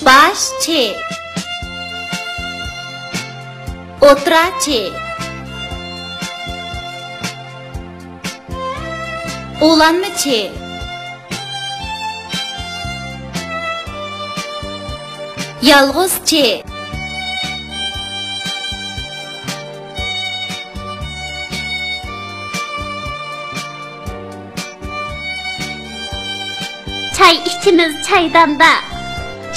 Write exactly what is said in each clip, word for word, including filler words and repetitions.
باش چى. ئوتتۇرا چى. ئۇلانما چى. يالغۇز چى. چاي ئىچىمىز چايداندا.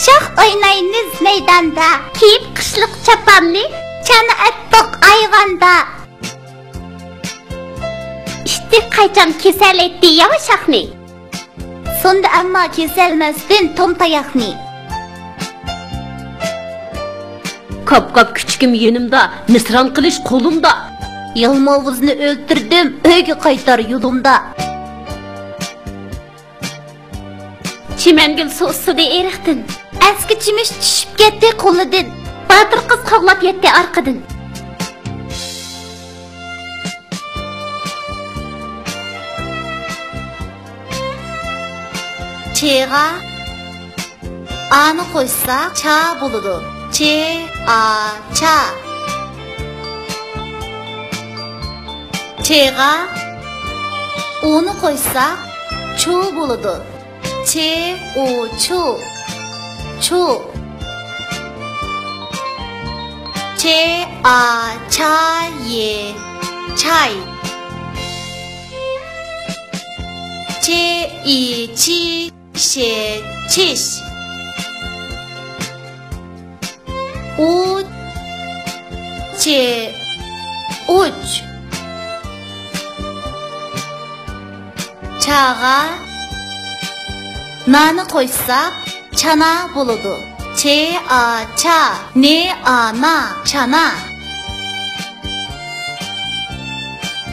شاخ ئوينايمىز مەيداندا. كىيىپ قىشلىق چاپاننى. چانا ئەتتۇق ئايۋاندا. ئىتتىك قاچان كېسەلەيتتى ياۋا شاخنى. سۇندى ئەمما كېسەلمەستىن توم تاياقنى. كاپ-كاپ كۈچۈكۈم يېنىمدا، مىسران قىلىچ قولۇمدا. يالماۋۇزنى ئۆلتۈردۈم، ئۆيگە قايتار يولۇمدا. چىمەنگۈل سۇ ئۇسسىدى ئېرىقتىن. ئەسكى چىمىش چۈشۈپ كەتتى قولىدىن. باتۇر قىز قوغلاپ يەتتى ئارقىدىن. چېغا ئانى قوشساق، چا بولىدۇ. چې، ئا، چا. چېغا ئۇنى قوشساق، چۇ بولىدۇ. چې، ئۇ، چۇ. چۇ. چې، ئا، چا، يې، چاي. چې، ئى، چى، شې، چىش. ئۇ، چې، ئۇچ. چاغا نانى قوشساق، چانا بولىدۇ. چې، ئا، چا، نې، ئا، نا، چانا.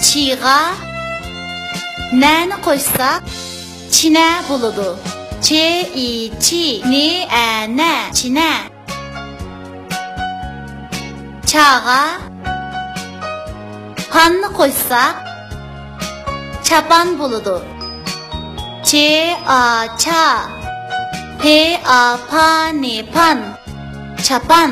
چىغا نەنى قوشساق، چىنە بولىدۇ. چې، ئى، چى، نې، ئە، نە، چىنە. چاغا پاننى قوشساق، چاپان بولىدۇ. چې، ئا، چا، پې، ئا، پا، نې، پان، چاپان.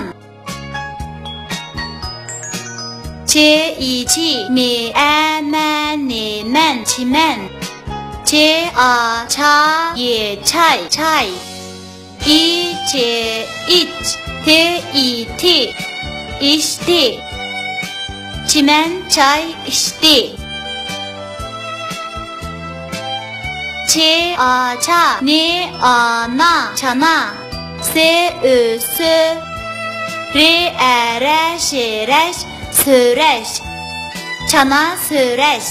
چې، ئى، چى، مې، ئە، مە، نې، مەن، چىمەن. چې، ئا، چا، يې، چاي، چاي. ئى، چې، ئىچ، تې، ئى، تى، ئىچتى. چىمەن چاي ئىچتى. چې، ئا، چا، نې، ئا، نا، چانا. سې، ئۆ، سۆ. رې، ئە، رە، شې، رەش، سۆرەش. چانا سۆرەش.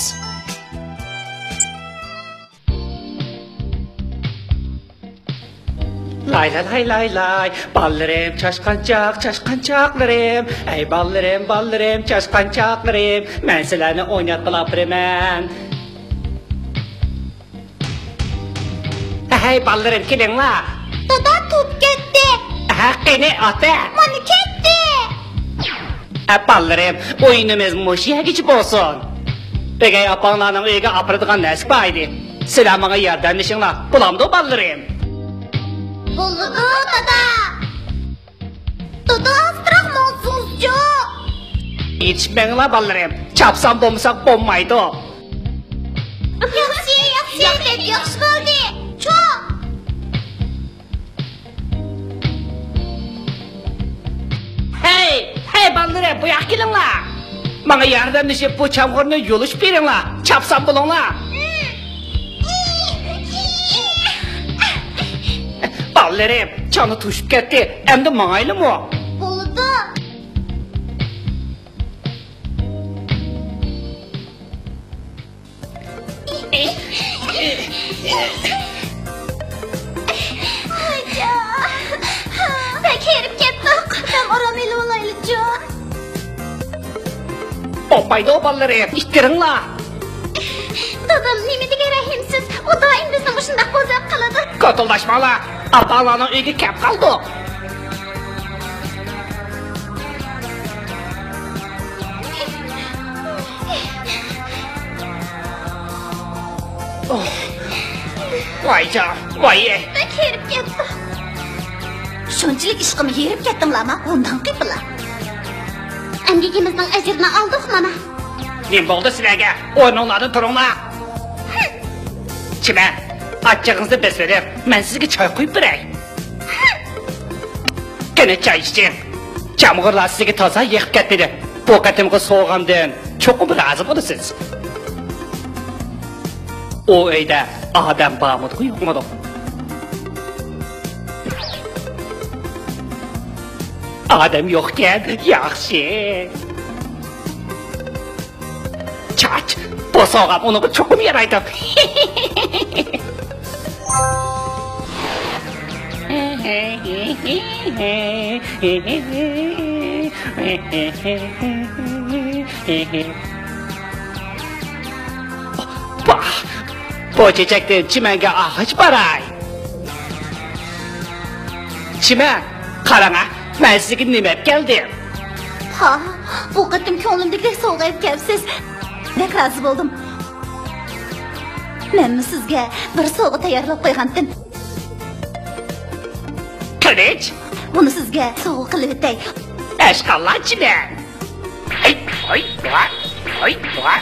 لاي لاي لاي لاي لاي، بالىلىرىم چاشقانچاق، چاشقانچاقلىرىم. ئەي بالىلىرىم، بالىلىرىم، چاشقانچاقلىرىم. مەن سىلەرنى ئويناتقىلى ئاپىرىمەن. ھەي بالىلىرىم، كېلىڭلار. دادا، توپ كەتتى. ھە، قېنى، ئاتا. مانا كەتتى. ئە، بالىلىرىم، ئويۇنىمىز مۇشۇ يەرگىچە بولسۇن. ئۆگەي ئاپاڭلارنىڭ ئۆيىگە ئاپىرىدىغان نەرسە بار ئىدى. سىلەر ماڭا ياردەملىشىڭلار. بولامدۇ، بالىلىرىم؟ بولىدۇ، دادا. دادا، ئاستىراق ماڭسىڭىزچۇ؟ يېتىشمەڭلار، بالىلىرىم. چاپسان بولمىساق بولمايدۇ. ياخشى، ياخشى، بەك ياخشى بولدى. چوڭ. ھەي، ھەي، بالىلىرىم، بۇ ياققا كېلىڭلار. ماڭا ياردەملىشىپ، بۇ چامغۇرنى يۇلۇشۇپ بېرىڭلار. چاپسان بولۇڭلار. بالىلىرىم، چانا توشۇپ كەتتى. ئەمدى ماڭايلىمۇ؟ بولىدۇ. بەك ھېرىپ كەتتۇق. دەم ئارام ئېلىۋالايلىچۇ. بولمايدۇ، بالىلىرىم، ئىتتىرىڭلار. دادام نېمە دېگەن رەھىمسىز. ئۇ دائىم بىزنى مۇشۇنداق بوزەپ قالىدۇ. كوتۇلداشماڭلار. ئاپاڭلارنىڭ ئۆيىگە كەپ قالدۇق. ۋايجان، ۋاي. بەك ھېرىپ كەتتۇق. شۇنچىلىك ئىشقىمۇ ھېرىپ كەتتىڭلارمۇ؟ ئۇنداق قىپلا. ئەمگىكىمىزنىڭ ئەجرىنى ئالدۇق مانا. نېمە بولدى سىلەرگە؟ ئورنۇڭلاردىن تۇرۇڭلار. چىمەن، ئاچچىقىڭىزنى بېسىۋېلىڭ، مەن سىزگە چاي قۇيۇپ بېرەي. قېنى، چاي ئىچىڭ. چامغۇرلار سىزگە تازا يېقىپ كەتمىدى. بۇ قېتىمقى سوۋغامدىن چوقۇم رازى بولىسىز. ئۇ ئۆيدە ئادەم بارمىدىغۇ يوقمىدۇ؟ ئادەم يوقكەن، ياخشى. چاچ، بۇ سوۋغام ئۇنىڭغا چوقۇم يارايدۇ. باھ، بۇ چېچەكتىن چىمەنگە ئاغاچ باراي. چىمەن، قاراڭا، مەن سىزگە نېمە ئەپ كەلدىم. ھا، بۇ قېتىم كۆڭلۈمدىكىدەك سوۋغا ئەپ كەپسىز. بەك رازى بولدۇم. مەنمۇ سىزگە بىر سوۋغا تەييارلاپ قويغانتىم. قىلىچ. بۇنى سىزگە سوۋغا قىلىۋېتەي. ئەشقاللا چىمەن. ھەي، ھاي، ۋا، ھاي، ۋا.